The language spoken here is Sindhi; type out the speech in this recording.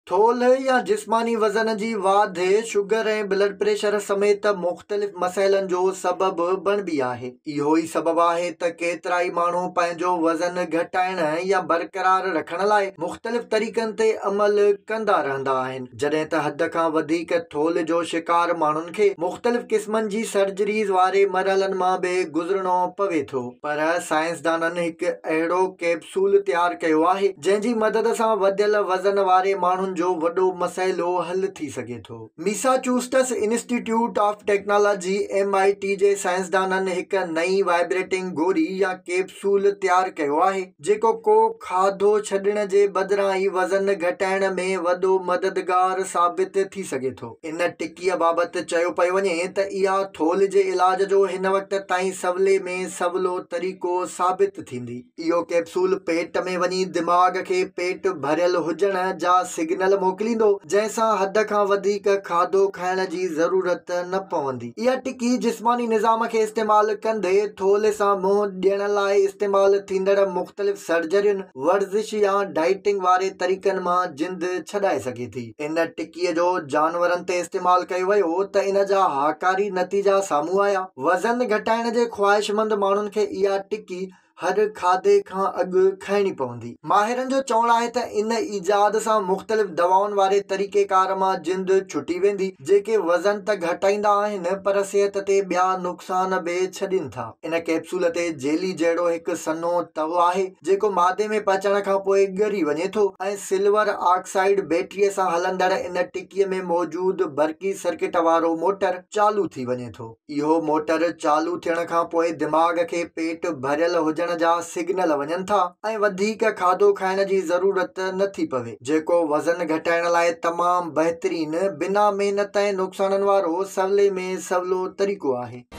ٿولهه يا جسماني وزن جي واڌ شگر ۽ بلڊ پريشر سميت مختلف مسئلن جو سبب بڻبي آهي. اهو ئي سبب آهي ته ڪيترائي ماڻهو پنهنجو وزن گهٽائڻ يا برقرار رکڻ لاء مختلف طريقن تي عمل ڪندا رهندا آهن. جڏهن ته حد کان وڌيڪ ٿولهه جو شڪار ماڻهن کي مختلف قسمن جي سرجريز واري مرحلن مان به گذرڻو پوي ٿو. پر سائنسدانن هڪ اهڙو ڪيپسول تيار ڪيو آهي، جنهن جي مدد سان وڌيل وزن واري ماڻهن جو وڏو مسئلو حل ٿي سگهي ٿو. Massachusetts Institute of Technology, M I T, جي سائنسدانن هڪ نئين وائبريٽنگ گوري يا ڪيپسول تيار ڪيو آهي، جيڪو ڪو کاڌو ڇڏڻ جي بدران ئي وزن گهٽائڻ ۾ وڏو مددگار ثابت ٿي سگهي ٿو. ان ٽڪيء بابت چيو پيو وڃي ته اها ٿولهه جي علاج جو هن وقت تائين سولي ۾ سولو طريقو ثابت ٿيندي. اهو ڪيپسول پيٽ ۾ وڃي دماغ کي پيٽ ڀريل هجڻ جا سگنل موڪليندو، جنهن سان حد کان وڌيڪ کاڌو کائڻ جي ضرورت نه پوندي. اها ٽڪي جسماني نظام کي استعمال ڪندي ٿولهه سان منهن ڏيڻ لاء استعمال ٿيندڙ مختلف سرجرين، ورزش يا ڊائيٽنگ واري طريقن مان جند ڇڏائي سگهي ٿي. ان ٽڪي جو جانورن تي استعمال ڪيو ويو ته ان جا هاڪاري نتيجا سامهون آيا. وزن گهٽائڻ جي خواهشمند ماڻهن کي اها ٽڪي هر کاڌي کان اڳ کائڻي پوندي. ماهرن جو چوڻ آهي ته ان ايجاد سان مختلف دوائن واري طريقيڪار مان جند ڇٽي ويندي، جيڪي وزن ته گهٽائيندا آهن پر صحت تي ٻيا نقصان به ڇڏين ٿا. ان ڪيپسول تي جيلي جهڙو هڪ سنهو تهه آهي، جيڪو مادي ۾ پچڻ کان پوء ڳري وڃي ٿو ۽ سلور آڪسائيڊ بيٽريء سان هلندڙ ان ٽڪي ۾ موجود برقي سرڪٽ وارو موٽر چالو ٿي وڃي ٿو. اهو موٽر چالو ٿيڻ کان پوء دماغ کي پيٽ ڀريل هجڻ جا سگنل وڃن ٿا ۽ وڌيڪ کاڌو کائڻ جي ضرورت نه ٿي پوي، جيڪو وزن گهٽائڻ لاء تمام بهترين، بنا محنت ۽ نقصانن وارو سولي ۾ سولو طريقو آهي.